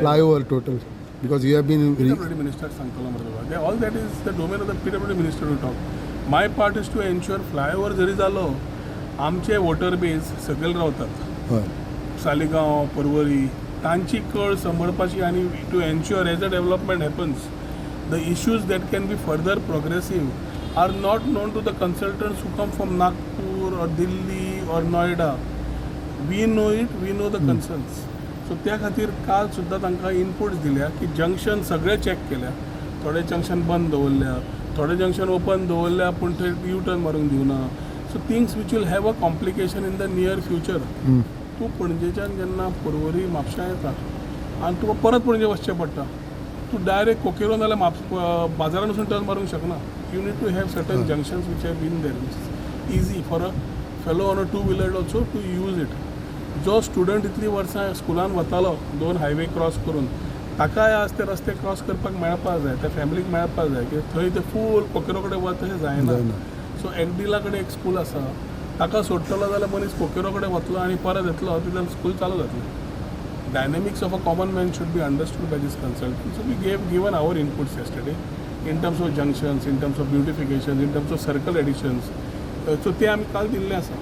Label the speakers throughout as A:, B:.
A: Flyover total, because you have been
B: PWD minister सांगतलो मरे तुका. ते all that is the domain of the PWD minister to talk. My part is to ensure flyover जरी जालो, आमचे water बेज सकयल रावतात, सालिगांव, परवरी, तांची कळ सांबाळपाची आनी to ensure as a development happens, the issues that can be further progressive are not known to the consultants who come from Nagpur or Delhi or Noida. We know it, we know the concerns. So त्या खातीर काल सुद्दां तांकां inputs दिल्या की junction सगळे check केल्या, थोडे जंक्शन बंद दवरल्या, थोडे जंक्शन ओपन दवरल्या, पूण थंय यू टर्न मारूंक दिवना. So things which will have a complication in the near future. तूं पणजेच्यान जेन्ना परवरी, म्हापशां येता आनी तुका परत पणजे वचचें पडटा, तूं डायरेक्ट कोकेरो नाल्यार बाजारान वचून टर्न मारूंक शकना. You need to have certain junctions which have been there, which is easy for a fellow on a two wheeler also to use it. जो स्टुडंट इतलीं वर्सां स्कुलान वतालो दोन हायवे क्रॉस करून, ताकाय आज ते रस्ते क्रॉस करपाक मेळपाक जाय, त्या फॅमिलीक मेळपाक जाय की थंय ते फूल कोकेरो कडेन वता तशें जायना.
A: जायना.
B: सो एगडिला कडेन एक स्कूल आसा, ताका सोडटलो जाल्यार मनीस कोकेरो कडेन वतलो आनी परत येतलो, तितल्यान स्कूल चालू जातलें. Dynamics of a common man should be understood by this consultant. So we gave given our inputs yesterday in terms of junctions, in terms of beautification, in terms of circle additions. So ते आमी काल दिल्ले आसा.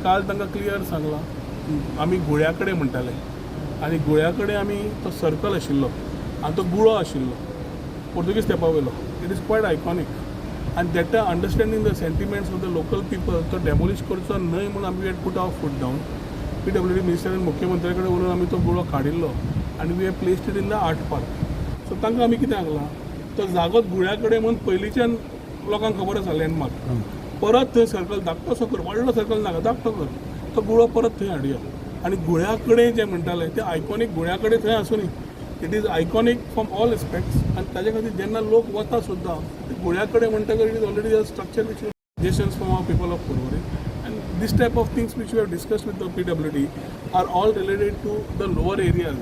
B: काल तांकां clear सांगलां, आमी गुळ्या कडेन म्हणटाले आनी गुळ्या कडेन आमी तो सर्कल आशिल्लो आनी तो गुळो आशिल्लो पोर्तुगीज तेंपा वयलो. It is quite iconic आनी that understanding the sentiments of the local people, तो डेमोलिश करचो न्हय म्हणून आमी had put our foot down. PWD minister आनी मुख्यमंत्र्या कडेन उलोवन आमी तो गुळो काडिल्लो आनी we have placed it in the art park. So तांकां आमी कितें सांगलां, तो जागोच गुळ्या कडेन म्हणून पयलींच्यान लोकांक खबर आसा, लँडमार्क. परत थंय सर्कल धाकटोसो कर, व्हडलो सर्कल नाका, धाकटो कर, तो गुळो परत थंय हाडया. आनी गुळ्या कडेन जें म्हणटाले ते आयकॉनीक गुळ्या कडेन थंय आसूं. It is iconic from all aspects. आनी ताजे खातीर जेन्ना लोक वता सुद्दां ते गुळ्या कडेन म्हणटकर it is already a structure which suggestions from our people of Porvorim. And this type of things which we have discussed with the PWD are all related to the lower areas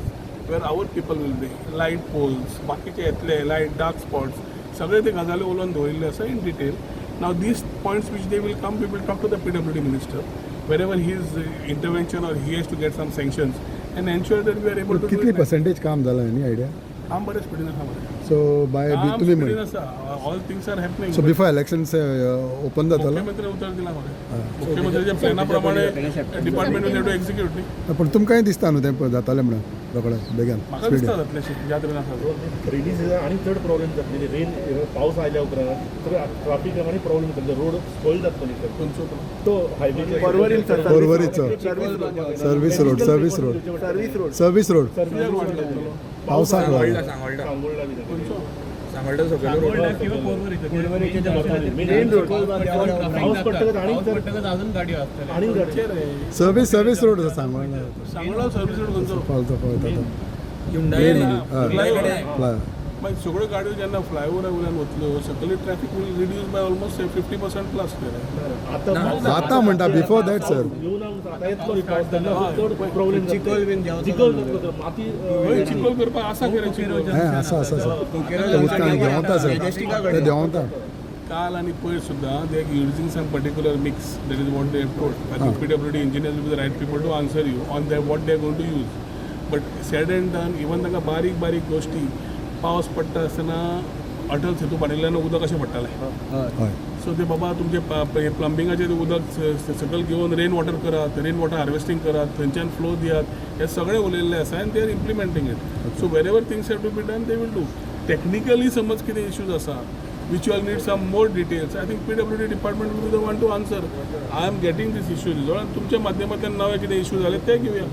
B: where our people will be. Light poles, बाकीचे येतले light, dark spots, सगळे ते गजाली उलोवन दवरिल्ले आसा in detail. Now these points which they will come, we will talk to the PWD minister wherever his intervention or he has to get some sanctions and ensure that we are able to do
A: कितली
B: it.
A: Percentage काम जालां, any idea?
B: काम बरें स्पिडीन आसा मरे.
A: So बाय
B: काम
A: तुमी
B: स्पिडीन आसा. All things are happening.
A: So before elections open जातलो?
B: मुख्यमंत्री उतर दिला मरे. मुख्यमंत्र्याच्या प्लॅना प्रमाणे department will have to execute न्ही.
A: पूण तुमकांय दिसता न्हू तें जातालें म्हणून रोखडें बेगीन?
B: म्हाका दिसता जातलें, ज्या तरेन आसा.
C: रेनी सिजन आनी चड प्रॉब्लेम जातली. रेन, पावस आयल्या उपरांत तर ट्राफीक आनी प्रॉब्लेम जातले, रोड स्पॉयल जातली.
B: खंयचो?
C: तो highway.
A: परवरीचो service road, service road.
D: Service road.
A: Service road.
B: कित्याक वाडला जातलो?
A: पावसाक लागून.
E: सांगोल्डा.
C: सांगोल्डा बी.
B: खंयचो?
E: सांगोल्डा सकयलो रोड.
D: Main road.
C: पावस पडटकच आनी चड
F: अजून गाडयो आसतले.
C: आनी गाडी.
B: खंयचेर रे?
A: सर्वीस रोड आसा सांगोळ्ळा.
B: सांगोळा सर्वीस रोड खंयचो?
A: पावता पावता.
E: हुंडाई.
B: फ्लायओव्हर. मागीर सगळ्यो गाडयो जेन्ना फ्लायओवरा वयल्यान वतल्यो सकयली, traffic will reduce by almost 50% plus.
C: आतां
A: आतां म्हणटा, बिफोर that sir.
C: येवना, आतां येतलो न्ही पावस, तेन्ना चड प्रॉब्लेम.
F: चिखल बीन देंवता.
C: चिखल जातलो, माती.
B: हय, चिखोल करपाक आसा खरें चिखोल.
A: हें आसा, आसा आसा ते उदकान देंवता सर, ते देंवता.
B: काल आनी पयर सुद्दां they are using some particular mix, that is what they have told. I think PWD engineers will be the right people to answer you on that, what they are going to use. But said and done, even तांकां बारीक बारीक गोश्टी, पावस पडटा आसतना अटल सेतू बांदिल्ल्यान उदक अशें पडटालें. सो ते बाबा तुमचे प्लंबिंगाचें उदक सकयल घेवन रेन वॉटर करात, रेन वॉटर हार्वेस्टींग करात, थंयच्यान फ्लो दियात, हे सगळें उलयल्लें आसा आनी they are implementing it. So wherever things have to be done, they will do. Technically समज कितें इश्यूज आसा which you all need some more details, I think PWD department will be the one to answer. I am getting this issue resolved. तुमच्या माध्यमांतल्यान नवे कितें issue जाले ते घेवया.